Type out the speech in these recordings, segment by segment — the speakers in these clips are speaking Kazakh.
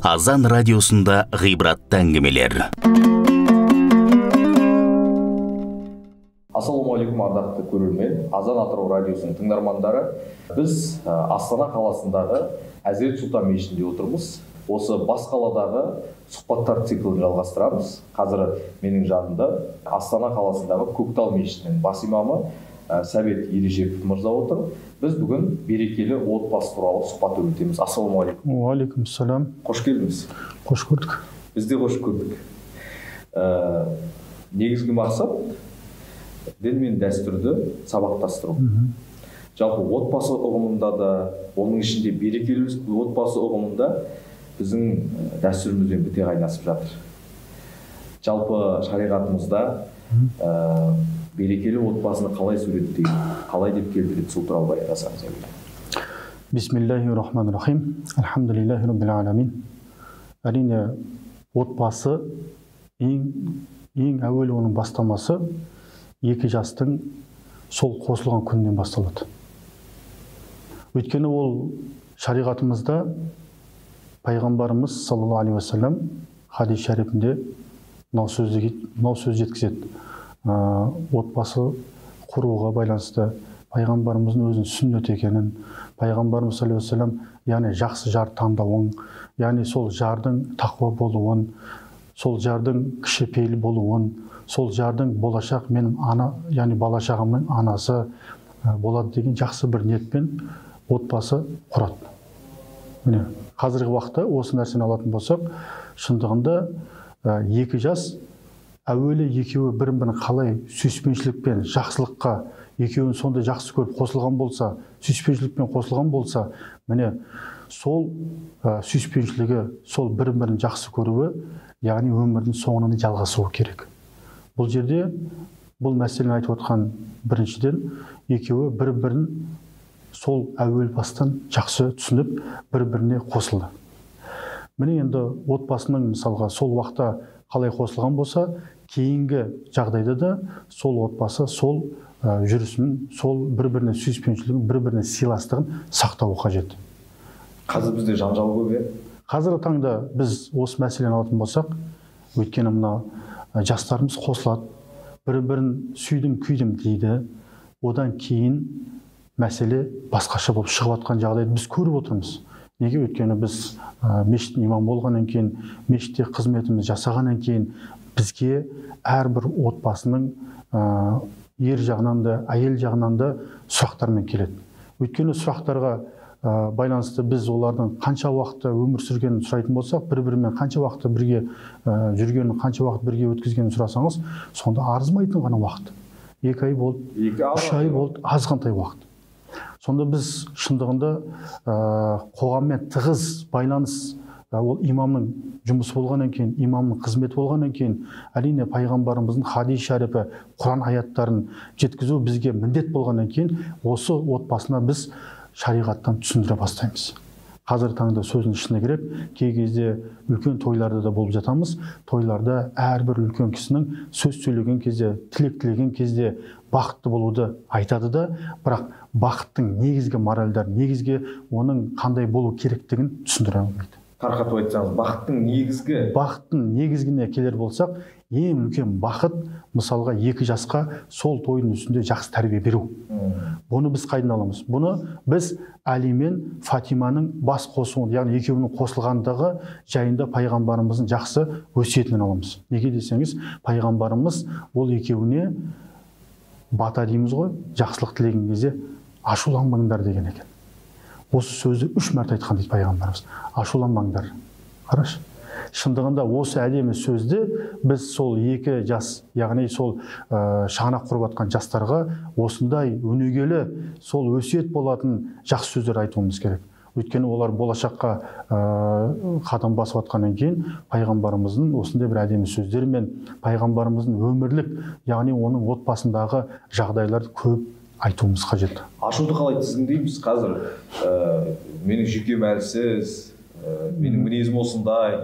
Азан радиосында ғибратты әңгімелер. Ассалаумағалейкум, ардақты көрермен, Азан Атырау радиосының тыңдармандары. Біз Астана қаласындағы Әзірет Сұлтан мешітінде отырмыз. Осы бас қаладағы сұхбаттар циклін жалғастырамыз. Қазір менің жанымда Астана қаласындағы Көктал мешітінің бас имамы Сәбет Ережепов мырза отыр. Біз бүгін берекелі отбасы туралы сұхбат өтеміз. Ассалаумағалейкум. Уағалейкумассалам. Қош келдіңіз. Қош көрдік. Біз де қош көрдік. Негізгі мақсат дін мен дәстүрді сабақтастыру. Жалпы отбасы ұғымында да, оның ішінде берекелі отбасы ұғымында біздің дәстүрімізбен біте қайнасып жатыр. Жалпы шариғатымызда берекелі отбасыны қалай суреттейді, қалай деп келтіреді, сол туралы баяндасаңыз әуелі. Бисмиллахи-рахмани-рахим. Альхамдулиллахи раббил аламин. Әрине, отбасы ең әуелі оның бастамасы екі жастың сол қосылған күнінен басталады. Өйткені ол шариғатымызда пайғамбарымыз саллаллаху алейхи уассалам хадис шәрипінде мынау сөз жеткізеді. Отбасы құруға байланысты пайғамбарымыздың өзінің сүннет екенін, пайғамбарымыз саллаллаху алейхи уассалам, яғни жақсы жар таңдауын, яғни сол жардың тақуа болуын, сол жардың кішіпейіл болуын, сол жардың болашақ менің ана, яғни бала шағамның анасы болады деген жақсы бір ниетпен отбасы құрады. Міне, қазіргі уақытта осы нәрсені алатын болсақ, шындығында екі жас әуелі екеуі бірін-бірін қалай сүйіспеншілікпен, жақсылыққа, екеуін сондай жақсы көріп қосылған болса, сүйіспеншілікпен қосылған болса, міне сол сүйіспеншілігі, сол бірін-бірін жақсы көруі, яғни өмірдің соңынан жалғасуы керек. Бұл жерде бұл мәселені айтып отқан біріншіден, екеуі бір-бірін сол әуел бастан жақсы түсініп, бір-біріне қосылды. Міне енді отбасының мысалға сол уақытта қалай қосылған болса, кейінгі жағдайда да сол отбасы сол жүрісін, сол бір-біріне сүйіспеншілігін, бір-біріне сыйластығын сақтауы қажет. Қазір бізде жанжал көп, е? Қазіргі таңда біз осы мәселені алатын болсақ, өйткені мына жастарымыз қосылады, бір-бірін сүйдім, күйдім дейді. Одан кейін мәселе басқаша болып шығып жатқан жағдайды біз көріп отырмыз. Неге? Өйткені біз мешіттің имамы болғаннан кейін, мешітте қызметіміз жасағаннан кейін бізге әрбір отбасының ер жағынан да, әйел жағынан да сұрақтармен келеді. Өйткені сұрақтарға байланысты біз олардың қанша уақытта өмір сүргенін сұрайтын болсақ, бір-бірімен қанша уақытта бірге жүргенін, қанша уақыт бірге өткізгенін сұрасаңыз, сонда арзымайтын ғана уақыт. 2 ай болды, 3 ай болды, азғантай уақыт. Сонда біз шындығында қоғаммен тығыз байланыс, ол имамның жұмысы болғаннан кейін, имамның қызметі болғаннан кейін, әрине пайғамбарымыздың хадис шәрипі, Құран аяттарын жеткізу бізге міндет болғаннан кейін, осы отбасына біз шариғаттан түсіндіре бастаймыз. Қазіргі таңда сөздің шыны керек, кей кезде үлкен тойларда да болып жатамыз. Тойларда әрбір үлкен кісінің сөз сөйлеген кезде, тілек тілеген кезде бақытты болуды айтады да, бірақ бақыттың негізгі моральдары, негізгі оның қандай болу керектігін түсіндіре алмайды. Тарқатып айтсаңыз, бақыттың негізгі? Бақыттың негізгіне келер болсақ, ең үлкен бақыт, мысалға екі жасқа сол тойдың үстінде жақсы тәрбие беру. Бұны біз қайдан аламыз? Бұны біз Әли мен Фатиманың бас қосуын, яғни екеуінің қосылғандығы жайында пайғамбарымыздың жақсы өсиетінен аламыз. Неге десеңіз, пайғамбарымыз ол екеуіне бата дейміз ғой, жақсылық тілеген кезде ашуланбаңдар деген екен. Осы сөзді 3 мәрте айтқан дейді пайғамбарымыз. Ашуланбаңдар. Қарашы. Шындығында осы әдемі сөзді біз сол екі жас, яғни сол шаңырақ құрып жатқан жастарға осындай өнегелі, сол өсиет болатын жақсы сөздер айтуымыз керек. Өйткені олар болашаққа қадам басып жатқаннан кейін пайғамбарымыздың осындай бір әдемі сөздермен, пайғамбарымыздың өмірлік, яғни оның отбасындағы жағдайларды көп айтуымыз қажет. Ашуды қалай тізгіндейміз қазір? Менің жүйкем әлсіз, менің мінезім осындай,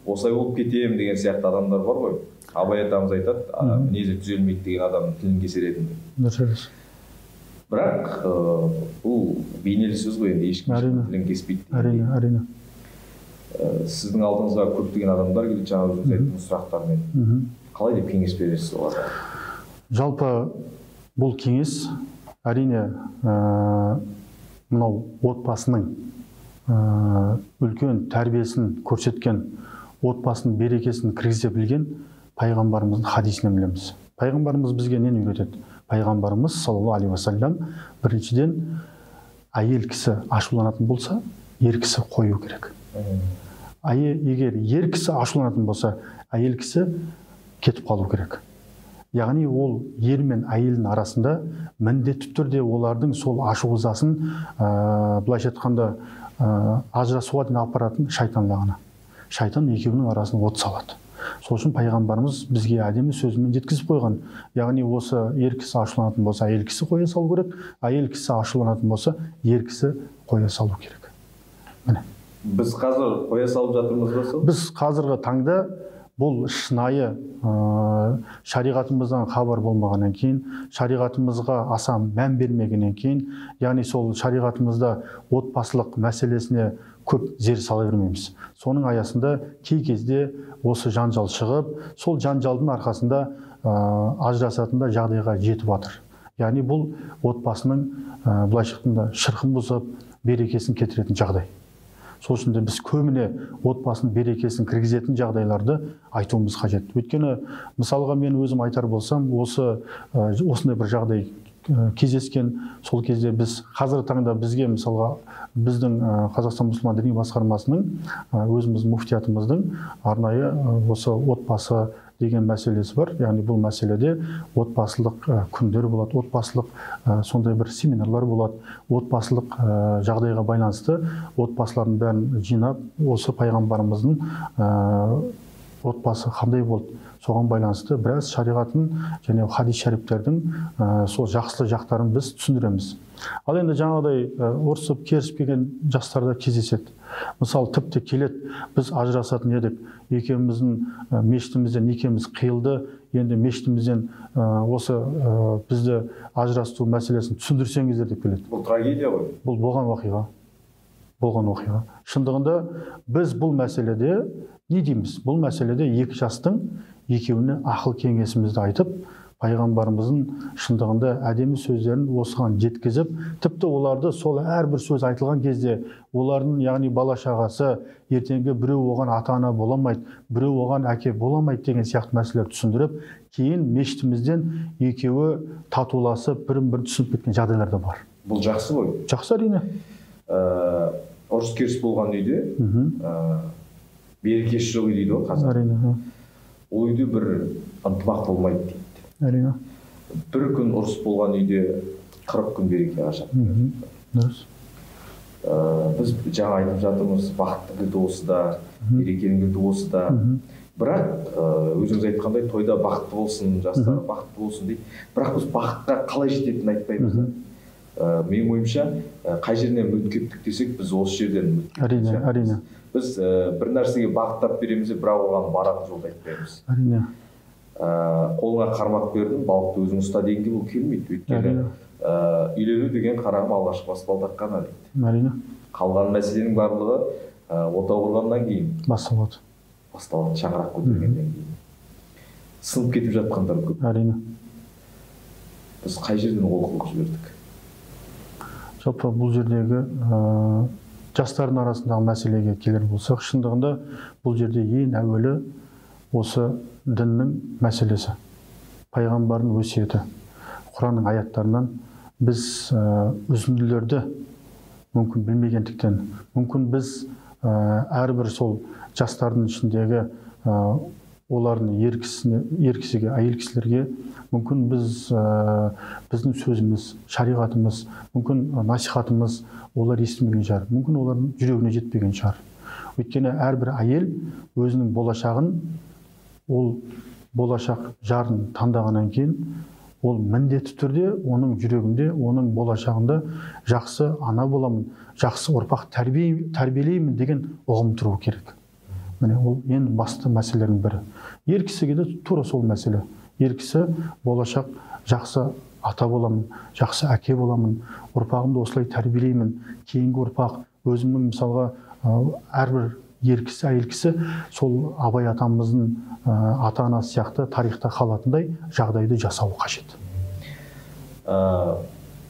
осылай болып кетемін деген сияқты адамдар бар ғой. Абай атамыз айтады, мінезі түзелмейді деген адамның тілін кесер едім деп. Дұрыс. Бірақ бұл бейнелі сөз ғой, енді ешкім тілін кеспейді. Әрине, әрине. Сіздің алдыңызға көптеген адамдар келеді, жаңа өзіңіз айттыңыз сұрақтармен. Қалай деп кеңес бересіз оларға? Жалпы бұл кеңес әрине мынау отбасының үлкен тәрбиесін көрсеткен, отбасының берекесін кіргізе білген пайғамбарымыздың хадисінен білеміз. Пайғамбарымыз бізге нені үйретеді? Пайғамбарымыз саллаллаху алейхи уассалам біріншіден әйел кісі ашуланатын болса, ер кісі қою керек. Егер ер кісі ашуланатын болса, әйел кісі кетіп қалу керек. Яғни ол ер мен әйелдің арасында міндетті түрде олардың сол ашу ызасын, былайша айтқанда, ажырасуға дейін апаратын шайтан лағына. Шайтан екеуінің арасын от салады. Сол үшін пайғамбарымыз бізге әдемі сөзімен жеткізіп қойған. Яғни осы ер кісі ашуланатын болса, әйел кісі қоя салу керек, әйел кісі ашуланатын болса, ер кісі қоя салу керек. Міне. Біз қазір қоя салып жатырмыз ба сол? Біз қазіргі таңда бұл шынайы шариғатымыздан хабар болмағаннан кейін, шариғатымызға аса мән бермегеннен кейін, яғни сол шариғатымызда отбасылық мәселесіне көп зер сала бермейміз. Соның аясында кей кезде осы жанжал шығып, сол жанжалдың арқасында ажырасатын да жағдайға жетіп жатыр. Яғни бұл отбасының былайша айтқанда шырқын бұзып, берекесін кетіретін жағдай. Сол үшін де біз көбіне отбасының берекесін кіргізетін жағдайларды айтуымыз қажет. Өйткені мысалға мен өзім айтар болсам, осындай бір жағдай кездескен, сол кезде біз қазіргі таңда бізге мысалға біздің Қазақстан мұсылман діни басқармасының өзіміздің муфтиятымыздың арнайы осы отбасы деген мәселесі бар. Яғни бұл мәселеде отбасылық күндер болады, отбасылық сондай бір семинарлар болады, отбасылық жағдайға байланысты отбасылардың бәрін жинап, осы пайғамбарымыздың отбасы қандай болды, соған байланысты біраз шариғаттың және хадис шәріптердің сол жақсы жақтарын біз түсіндіреміз. Ал енді жаңағыдай ұрысып керісіп келген жастар да кездеседі. Мысалы, тіпті келеді, біз ажырасатын едік, екеуміздің мешітімізден некеміз қиылды, енді мешітімізден осы бізді ажырасу мәселесін түсіндірсеңіздер деп келеді. Бұл трагедия ғой. Бұл болған оқиға. Болған оқиға. Шындығында біз бұл мәселеде не дейміз? Бұл мәселеде екі жастың екеуіне ақыл кеңесімізді айтып, пайғамбарымыздың шындығында әдемі сөздерін осыған жеткізіп, тіпті оларды сол әрбір сөз айтылған кезде олардың, яғни бала шағасы ертеңгі біреу оған ата-ана бола алмайды, біреу оған әке бола алмайды деген сияқты мәселелерді түсіндіріп, кейін мешітімізден екеуі татуласып, бірін-бірі түсініп кеткен жағдайлар да бар. Бұл жақсы ғой. Жақсы, әрине. Ұрыс керіс болған үйде берекесі жоқ үй дейді ғой қазір. Әрине. Ол үйде бір ынтымақ болмайды дейді. Әрине. Бір күн ұрыс болған үйде 40 күн береке қашады. Дұрыс. Біз жаңа айтып жатырмыз, бақыттың кілті осы да, берекенің кілті осы да. Бірақ өзіңіз айтқандай, тойда бақытты болсын, жастар бақытты болсын дейді. Бірақ біз бақытқа қалай жететінін айтпаймыз. Менің ойымша, қай жерінен үміт кеттік десек, біз осы жерден үміт кеттік. Әрине, әрине. Біз бір нәрсеге бағыттап береміз, бірақ оған баратын жолды айтпаймыз. Әрине. Қолыңа қармақ бердім, балықты өзің ұста дегенге бұл келмейді. Өйткені үйлену деген қарағым алғашқы баспалдақ қана дейді. Әрине. Қалған мәселенің барлығы отау құрғаннан кейін басталады. Басталады, шаңырақ көтергеннен кейін. Сынып кетіп жатқандар көп. Әрине. Біз қай жерден олқылық жібердік? Жалпы бұл жердегі жастардың арасындағы мәселеге келер болсақ, шындығында бұл жерде ең әуелі осы діннің мәселесі, пайғамбардың өсиеті, Құранның аяттарынан біз үзінділерді мүмкін білмегендіктен, мүмкін біз әрбір сол жастардың ішіндегі олардың ер кісіге, әйел кісілерге мүмкін біз біздің сөзіміз, шариғатымыз, мүмкін насихатымыз олар естімеген шығар, мүмкін олардың жүрегіне жетпеген шығар. Өйткені әрбір әйел өзінің болашағын, ол болашақ жарын таңдағаннан кейін ол міндетті түрде оның жүрегінде, оның болашағында жақсы ана боламын, жақсы ұрпақ тәрбиелеймін деген ұғым тұру керек. Міне, ол ең басты мәселелердің бірі. Ер кісіге де тура сол мәселе. Ер кісі болашақ жақсы ата боламын, жақсы әке боламын, ұрпағымды осылай тәрбиелеймін, кейінгі ұрпақ өзімнің мысалға әрбір Ер кісі, әйел кісі сол Абай атамыздың ата-анасы сияқты тарихта қалатындай жағдайды жасау қажет.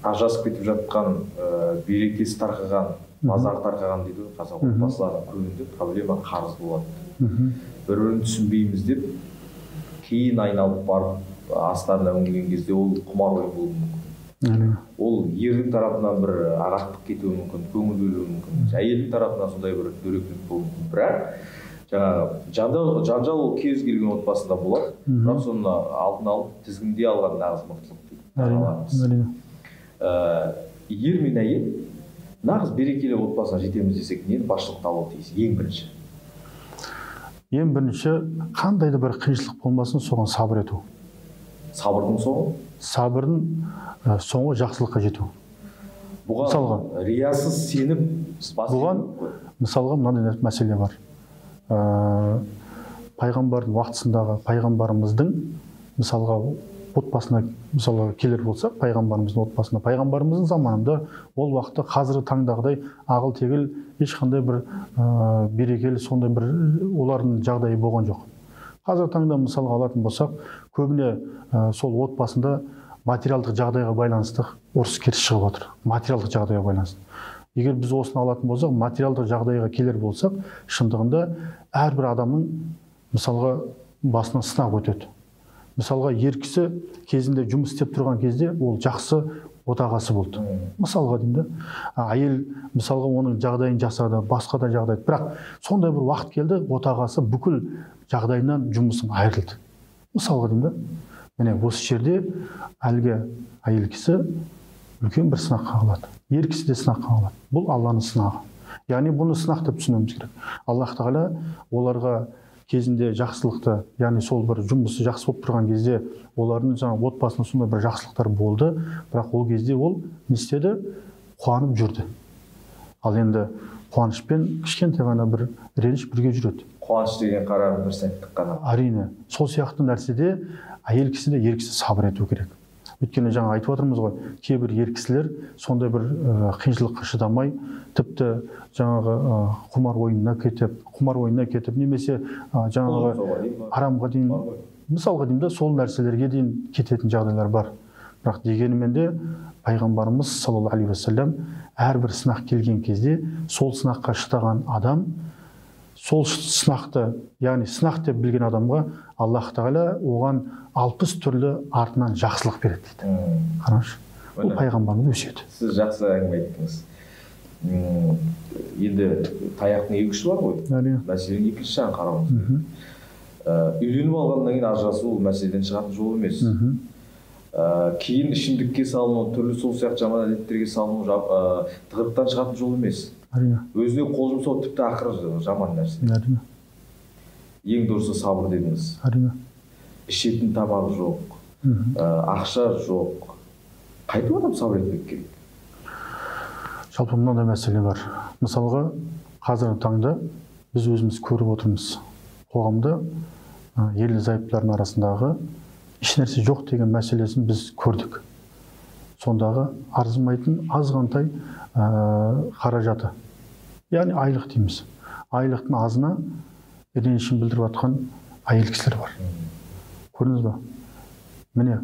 Ажырасып кетіп жатқан, берекесі тарқаған, базар тарқаған дейді ғой, қазақ отбасыларының көбінде проблема қарыз болады. Бір-бірін түсінбейміз деп кейін айналып барып астарына үңілген кезде ол құмар ойын болуы мүмкін. Ол ердің тарапынан бір ағаттық кетуі мүмкін, көңіл бөлуі мүмкін, әйелдің тарапынан сондай бір дөрекілік болуы мүмкін. Бірақ жаңағы жанжал ол кез келген отбасында болады, бірақ соны алдын алып тізгіндей алған нағыз мықтылық дейді. Әрине. Ер мен әйел нағыз берекелі отбасына жетеміз десек, нені басшылыққа алуы тиіс ең бірінші? Ең бірінші, қандай да бір қиыншылық болмасын, соған сабыр ету. Сабырдың соңы? Сабырдың соңы жақсылыққа жету. Бұған мысалға, риясыз сеніп, бұған мысалға мынандай мәселе бар. Пайғамбардың уақытысындағы пайғамбарымыздың мысалға отбасына, мысалға келер болсақ, пайғамбарымыздың отбасына, пайғамбарымыздың заманында ол уақытта қазіргі таңдағыдай ағыл-тегіл ешқандай бір берекелі сондай бір олардың жағдайы болған жоқ. Қазіргі таңда мысалға алатын болсақ, көбіне сол отбасында материалдық жағдайға байланысты ұрыс-керіс шығып отыр. Материалдық жағдайға байланысты. Егер біз осыны алатын болсақ, материалдық жағдайға келер болсақ, шындығында әрбір адамның мысалға басынан сынақ өтеді. Мысалға, ер кісі кезінде жұмыс істеп тұрған кезде ол жақсы отағасы болды. Мысалға деймін да. Әйел мысалға оның жағдайын жасады, басқа да жағдай. Бірақ сондай бір уақыт келді, отағасы бүкіл жағдайынан, жұмысын айырылды. Мысалға деймін да. Міне осы жерде әлгі әйел кісі үлкен бір сынаққа қалады. Ер кісі де сынаққа қалады. Бұл Алланың сынағы. Яғни бұны сынақ деп түсінуіміз керек. Аллах тағала оларға кезінде жақсылықты, яғни сол бір жұмысы жақсы болып тұрған кезде олардың жаңа отбасында сондай бір жақсылықтар болды, бірақ ол кезде ол не істеді? Қуанып жүрді. Ал енді қуанышпен кішкентай ғана бір реніш бірге жүреді. Қуаныш деген қарағым бір сәттік қана. Әрине, сол сияқты нәрседе әйел кісі де ер кісі сабыр ету керек. Өйткені жаңа айтып отырмыз ғой, кейбір ер кісілер сондай бір қиыншылыққа шыдамай, тіпті жаңағы құмар ойынына кетіп, немесе жаңағы арамға дейін, мысалға дейін де сол нәрселерге дейін кететін жағдайлар бар. Бірақ дегенімен де пайғамбарымыз саллаллаху алейхи уассалам әрбір сынақ келген кезде сол сынаққа шыдаған адам, сол сынақты, яғни сынақ деп білген адамға Аллах тағала оған 60 түрлі артынан жақсылық береді дейді. Қараңызшы, бұл пайғамбарымыз өсиеті. Сіз жақсы әңгіме айттыңыз. Енді таяқтың екі ұшы бар ғой. Мәселенің екінші жағын қарауымыз керек. Үйленіп алғаннан кейін ажырасу ол мәселеден шығатын жол емес. Кейін ішімдікке салыну, түрлі сол сияқты жаман әдеттерге салыну, тығырықтан шығатын жол емес. Өзіне қол жұмсау тіпті ақыры жаман нәрсе. Әрине. Ең дұрысы сабыр дедіңіз. Әрине. Ішетін тамағы жоқ, ақша жоқ. Қайтып адам сабыр етпек керек? Жалпы мынандай мәселе бар. Мысалға, қазіргі таңда біз өзіміз көріп отырмыз. Қоғамда ерлі зайыптылардың арасындағы ешнәрсе жоқ деген мәселесін біз көрдік. Сондағы арзымайтын азғантай қаражаты, яғни айлық дейміз. Айлықтың азына ренішін білдіріп жатқан әйел кісілер бар. Көрдіңіз ба? Міне,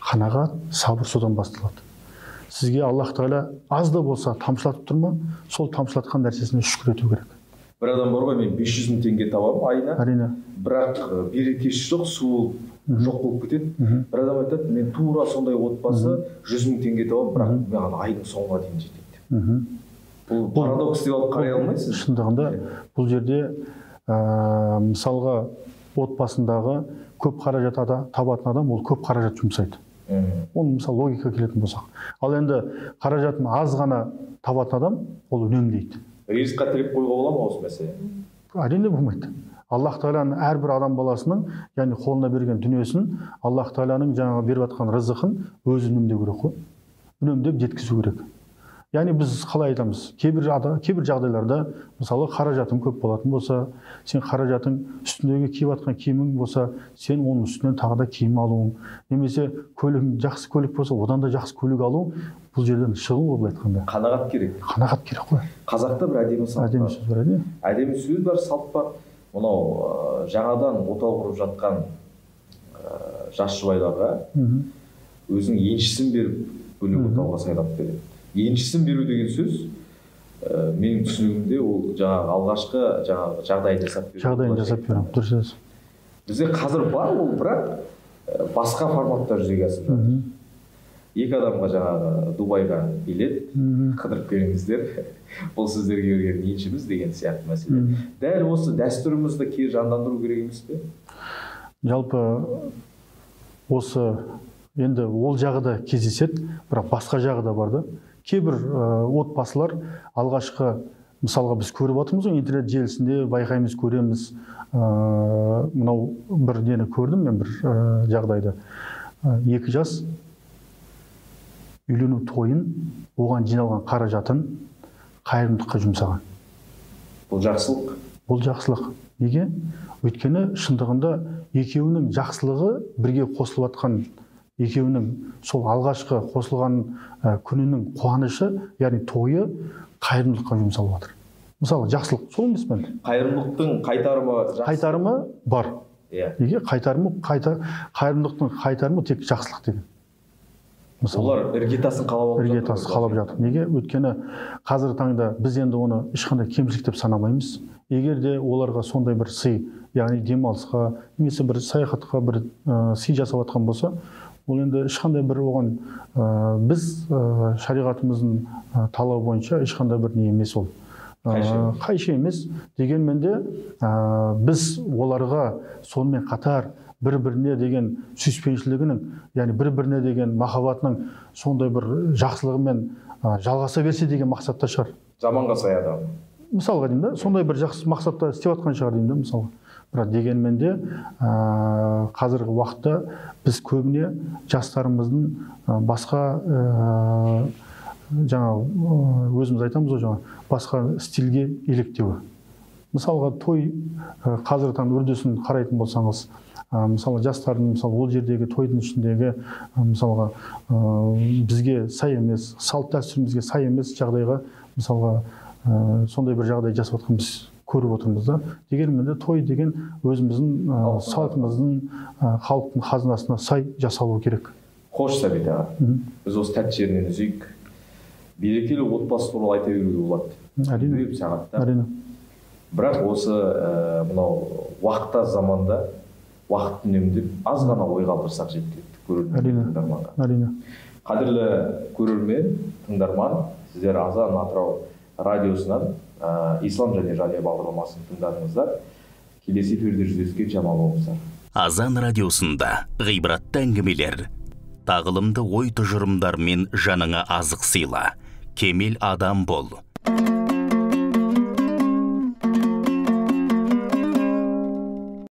қанағат, сабыр содан басталады. Сізге Аллах тағала аз да болса тамшылатып тұр ма, сол тамшылатқан нәрсесіне шүкір ету керек. Бір адам бар ғой, мен 500 мың теңге табамын айына. Әрине. Бірақ берекесі жоқ, су жоқ болып кетеді. Бір адам айтады, мен тура сондай отбасы 100 мың теңге табамын, бірақ маған айдың соңына дейін жетеді деп. Бұл парадокс деп алып қарай алмайсыз. Шындығында бұл жерде мысалға отбасындағы көп қаражат табатын адам ол көп қаражат жұмсайды. Оның мысалы логика келетін болсақ. Ал енді қаражатын аз ғана табатын адам ол үнемдейді. Ризыққа тіреп қоюға бола ма осы мәселе? Әрине болмайды. Аллах тағаланың әрбір адам баласының, яғни қолына берген дүниесін, Аллах тағаланың жаңағы беріп жатқан рызықын өзі үнемдеу керек қой. Үнемдеп жеткізу керек. Яғни біз қалай айтамыз? Кейбір жағдайларда, мысалы, қаражатың көп болатын болса, сен қаражатың үстіндегі киіп жатқан киімің болса, сен оның үстінен тағы да киім алуың, немесе көлігің жақсы көлік болса, одан да жақсы көлік алуың, бұл жерден шығын ғой, былай айтқанда. Қанағат керек. Қанағат керек қой. Қазақта бір әдемі салт бар. Әдемі сөз бар, әрине. Әдемі сөз бар, салт бар. Мынау жаңадан отау құрып жатқан жас жұбайларға өзінің еншісін беріп бөлек отауға сайлап береді. Еншісін беру деген сөз, менің түсінігімде, ол жаңағы алғашқы жаңағы жағдайын жасап беру. Жағдайын жасап беру, дұрыс. Бізде қазір бар ол, бірақ басқа форматта жүзеге асып жатыр. Екі адамға жаңағы Дубайға билет, қыдырып келіңіздер, бұл сіздерге берген еншіміз деген сияқты мәселе. Дәл осы дәстүрімізді кері жандандыру керек емес пе? Жалпы осы енді ол жағы да кездеседі, бірақ басқа жағы да бар да. Кейбір отбасылар алғашқы, мысалға, біз көріп отырмыз ғой, интернет желісінде байқаймыз, көреміз. Мынау бір нені көрдім мен, бір жағдайды. Екі жас үйлену тойын, оған жиналған қаражатын қайырымдылыққа жұмсаған. Бұл жақсылық. Бұл жақсылық. Неге? Өйткені шындығында екеуінің жақсылығы бірге қосылып жатқан, екеуінің сол алғашқы қосылған күнінің қуанышы, яғни тойы қайырымдылыққа жұмсалып жатыр. Мысалы, жақсылық сол емес пе? Қайырымдылықтың қайтарымы жақсы. Қайтарымы бар. Иә. Неге? Қайырымдылықтың қайтарымы тек жақсылық деген. Мысалы, олар іргетасын қалап алып жатыр. Іргетасын қалап жатыр. Неге? Өйткені қазіргі таңда біз енді оны ешқандай кемшілік деп санамаймыз. Егер де оларға сондай бір сый, яғни демалысқа немесе бір саяхатқа бір сый жасап жатқан болса, ол енді ешқандай бір оған біз шариғатымыздың талабы бойынша ешқандай бір не емес ол. Қайшы емес. Дегенмен де біз оларға сонымен қатар бір-біріне деген сүйіспеншілігінің, яғни бір-біріне деген махаббатының сондай бір жақсылығымен жалғаса берсе деген мақсатта шығар. Заманға сай адам. Мысалға деймін да, сондай бір жақсы мақсатта істеп жатқан шығар деймін да, мысалға. Бірақ дегенмен де қазіргі уақытта біз көбіне жастарымыздың басқа жаңа өзіміз айтамыз ғой, жаңа басқа стильге еліктеуі. Мысалға, той қазіргі таңда үрдісін қарайтын болсаңыз, мысалы, жастардың, мысалы, ол жердегі тойдың ішіндегі, мысалға, бізге сай емес, салт дәстүрімізге сай емес жағдайға, мысалға, сондай бір жағдай жасап жатқан біз көріп отырмыз да. Дегенмен де той деген өзіміздің салтымыздың, халықтың қазынасына сай жасалу керек. Қош, Сәбит аға, біз осы тәтті жерінен үзейік. Берекелі отбасы туралы айта беруге болады. Әрине. Көп сағатта. Әрине. Бірақ осы мынау уақытта, заманда уақыт үнемдеп аз ғана ой қалдырсақ жеткілікті көрермен, тыңдарманға. Әрине. Қадірлі көрермен, тыңдарман, сіздер Азан Атырау радиосынан Ислам және жанұя бағдарламасын тыңдадыңыздар. Келесі эфирде жүздескенше аман болыңыздар. Азан радиосында ғибратты әңгімелер, тағылымды ой тұжырымдармен жаныңа азық сыйла, кемел адам бол.